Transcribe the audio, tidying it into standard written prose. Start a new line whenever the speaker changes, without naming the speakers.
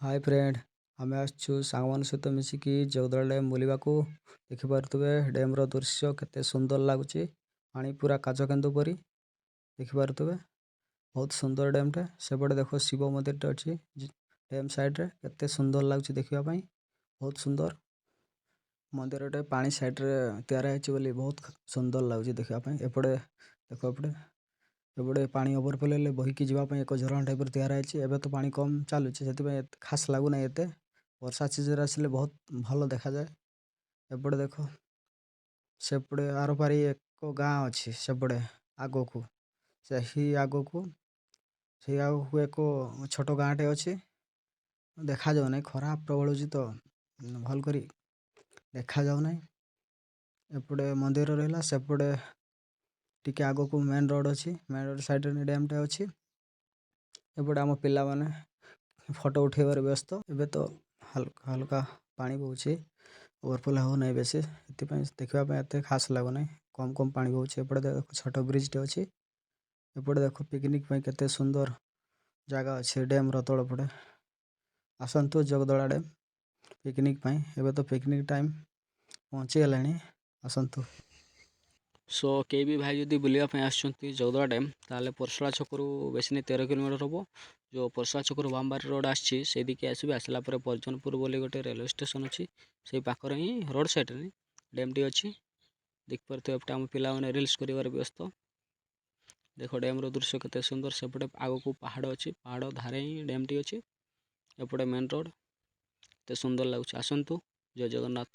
ହାଏ friend, ଆମେ ଆସିଛୁ ସାଙ୍ଗମାନଙ୍କ ସହିତ ମିଶିକି ଜଗଦଳା ଡ୍ୟାମ୍ ବୁଲିବାକୁ। ଦେଖିପାରୁଥିବେ ଡ୍ୟାମ୍ର ଦୃଶ୍ୟ କେତେ ସୁନ୍ଦର ଲାଗୁଛି। ପାଣି ପୁରା କାଚ କେନ୍ଦୁ ପରି ଦେଖିପାରୁଥିବେ। ବହୁତ ସୁନ୍ଦର ଡ୍ୟାମ୍ଟା। ସେପଟେ ଦେଖ ଶିବ ମନ୍ଦିରଟେ ଅଛି ଡ୍ୟାମ୍ ସାଇଡ଼୍ରେ। କେତେ ସୁନ୍ଦର ଲାଗୁଛି ଦେଖିବା ପାଇଁ, ବହୁତ ସୁନ୍ଦର। ମନ୍ଦିରଟେ ପାଣି ସାଇଡ଼୍ରେ ତିଆରି ହେଇଛି ବୋଲି ବହୁତ ସୁନ୍ଦର ଲାଗୁଛି ଦେଖିବା ପାଇଁ। ଏପଟେ ଦେଖ, ଏପଟେ ଏପଟେ ପାଣି ଓଭରଫ୍ଲୋ ହେଲେ ବହିକି ଯିବା ପାଇଁ ଏକ ଝରଣା ଟାଇପ୍ର ତିଆରି ହେଇଛି। ଏବେ ତ ପାଣି କମ୍ ଚାଲୁଛି, ସେଥିପାଇଁ ଏତେ ଖାସ୍ ଲାଗୁନାହିଁ ଏତେ। ବର୍ଷା ସିଜନ୍ ଆସିଲେ ବହୁତ ଭଲ ଦେଖାଯାଏ। ଏପଟେ ଦେଖ, ସେପଟେ ଆରପାରି ଏକ ଗାଁ ଅଛି। ସେପଟେ ଆଗକୁ, ସେହି ଆଗକୁ, ସେଇ ଆଗକୁ ଏକ ଛୋଟ ଗାଁଟେ ଅଛି। ଦେଖାଯାଉନାହିଁ, ଖରା ପ୍ରବଳ ହେଉଛି ତ ଭଲ କରି ଦେଖାଯାଉନାହିଁ। ଏପଟେ ମନ୍ଦିର ରହିଲା, ସେପଟେ ଟିକେ ଆଗକୁ ମେନ୍ ରୋଡ଼ ଅଛି। ମେନ୍ ରୋଡ଼ ସାଇଡ଼୍ରେ ଡ୍ୟାମ୍ଟା ଅଛି। ଏପଟେ ଆମ ପିଲାମାନେ ଫଟୋ ଉଠେଇବାରେ ବ୍ୟସ୍ତ। ଏବେ ତ ହାଲକା ହାଲକା ପାଣି ବହୁଛି, ଓଭରଫ୍ଲୋ ହେଉନାହିଁ ବେଶୀ। ସେଥିପାଇଁ ଦେଖିବା ପାଇଁ ଏତେ ଖାସ୍ ଲାଗୁନାହିଁ। କମ୍ କମ୍ ପାଣି ବହୁଛି। ଏପଟେ ଦେଖ, ଛୋଟ ବ୍ରିଜ୍ଟେ ଅଛି। ଏପଟେ ଦେଖ, ପିକନିକ୍ ପାଇଁ କେତେ ସୁନ୍ଦର ଜାଗା ଅଛି ଡ୍ୟାମ୍ର ତଳ ପଟେ। ଆସନ୍ତୁ ଜଗଦଳା ଡ୍ୟାମ୍ ପିକନିକ୍ ପାଇଁ। ଏବେ ତ ପିକନିକ୍ ଟାଇମ୍ ପହଞ୍ଚିଗଲାଣି, ଆସନ୍ତୁ।
ସୋ କେହି ବି ଭାଇ ଯଦି ବୁଲିବା ପାଇଁ ଆସୁଛନ୍ତି ଜଗଦଳା ଡ୍ୟାମ୍, ତାହେଲେ ପରସଳା ଛକରୁ ବେଶୀ ନାହିଁ, 13 କିଲୋମିଟର ହେବ। ଯେଉଁ ପରସଳା ଛକରୁ ବାମବାରୀ ରୋଡ଼ ଆସିଛି, ସେଇଦିକି ଆସିବେ। ଆସିଲା ପରେ ପର୍ଜନପୁର ବୋଲି ଗୋଟେ ରେଲୱେ ଷ୍ଟେସନ୍ ଅଛି, ସେଇ ପାଖରେ ହିଁ ରୋଡ଼ ସାଇଡ଼୍ରେ ଡ୍ୟାମ୍ଟି ଅଛି। ଦେଖିପାରୁଥିବେ, ଏପଟେ ଆମ ପିଲାମାନେ ରିଲ୍ସ କରିବାରେ ବ୍ୟସ୍ତ। ଦେଖ, ଡ୍ୟାମ୍ର ଦୃଶ୍ୟ କେତେ ସୁନ୍ଦର। ସେପଟେ ଆଗକୁ ପାହାଡ଼ ଅଛି, ପାହାଡ଼ ଧାରେ ହିଁ ଡ୍ୟାମ୍ଟି ଅଛି। ଏପଟେ ମେନ୍ ରୋଡ଼, କେତେ ସୁନ୍ଦର ଲାଗୁଛି। ଆସନ୍ତୁ। ଜୟ ଜଗନ୍ନାଥ।